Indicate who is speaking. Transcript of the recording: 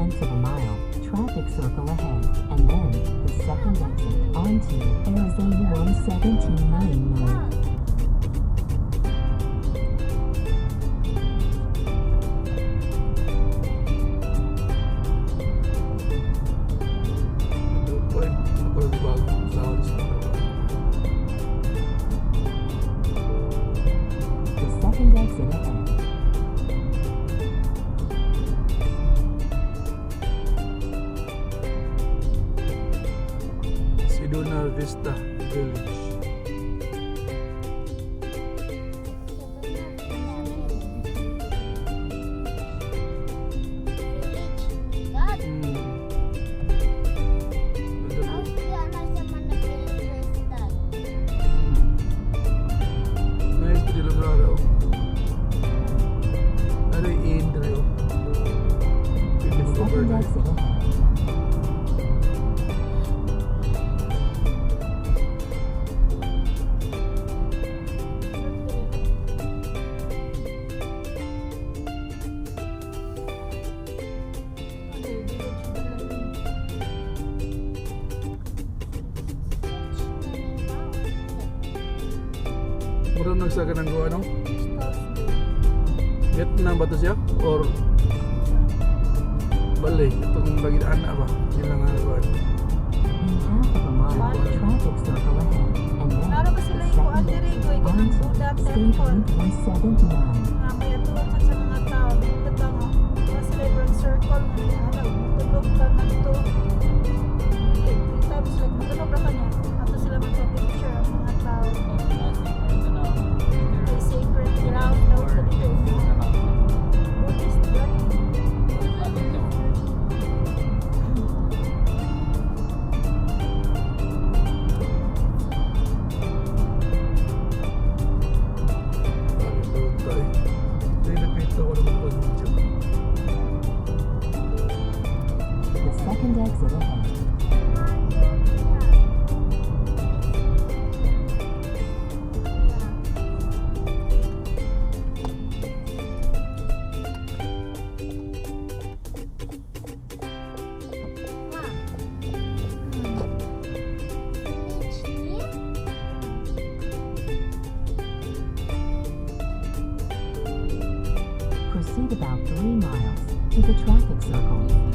Speaker 1: tenths of a mile, traffic circle ahead, and then the second exit onto Arizona 179 North.
Speaker 2: Ito ay ako bago sa sa
Speaker 1: The second exit ahead.
Speaker 2: Sedona Vista Village.
Speaker 3: Village. God.
Speaker 2: Ganda
Speaker 3: How
Speaker 2: po.
Speaker 3: do you ano sa mga villagers dad?
Speaker 2: Nice to lugar oh. Ano yung inn dre oh. Pwede
Speaker 1: The second
Speaker 2: mag-overnight.
Speaker 1: Exit ahead.
Speaker 4: Ano, village ba lang yun?
Speaker 2: Mura nagsaga ng gawa no?
Speaker 4: Stars Day.
Speaker 2: Vietnam ba to siya? Or Bali, itong lagi anak ba? Yun lang ang gawa.
Speaker 1: In half of a mile, traffic circle ahead, and then
Speaker 4: Klaro ba sila
Speaker 1: the
Speaker 4: yung kuan
Speaker 1: second
Speaker 4: diri
Speaker 1: exit
Speaker 4: ko kanang
Speaker 1: onto
Speaker 4: Buddha
Speaker 1: State
Speaker 4: Temple.
Speaker 1: Route 179.
Speaker 4: Nga may atuon sa mga tao. Ito nga. Nga sila yung circle nga ni ano, tulog ka ngadto. Dili, three times like matulog ra ka niya. Ato sila magpa-picture ang mga tao. May sacred ground daw to dito. Buddhist ba?
Speaker 2: Hallelujah. Eh. Ito yung nakita ko naman pa video.
Speaker 1: The second exit ahead.
Speaker 3: Ma. Village ni?
Speaker 1: Proceed about 3 miles to the traffic circle.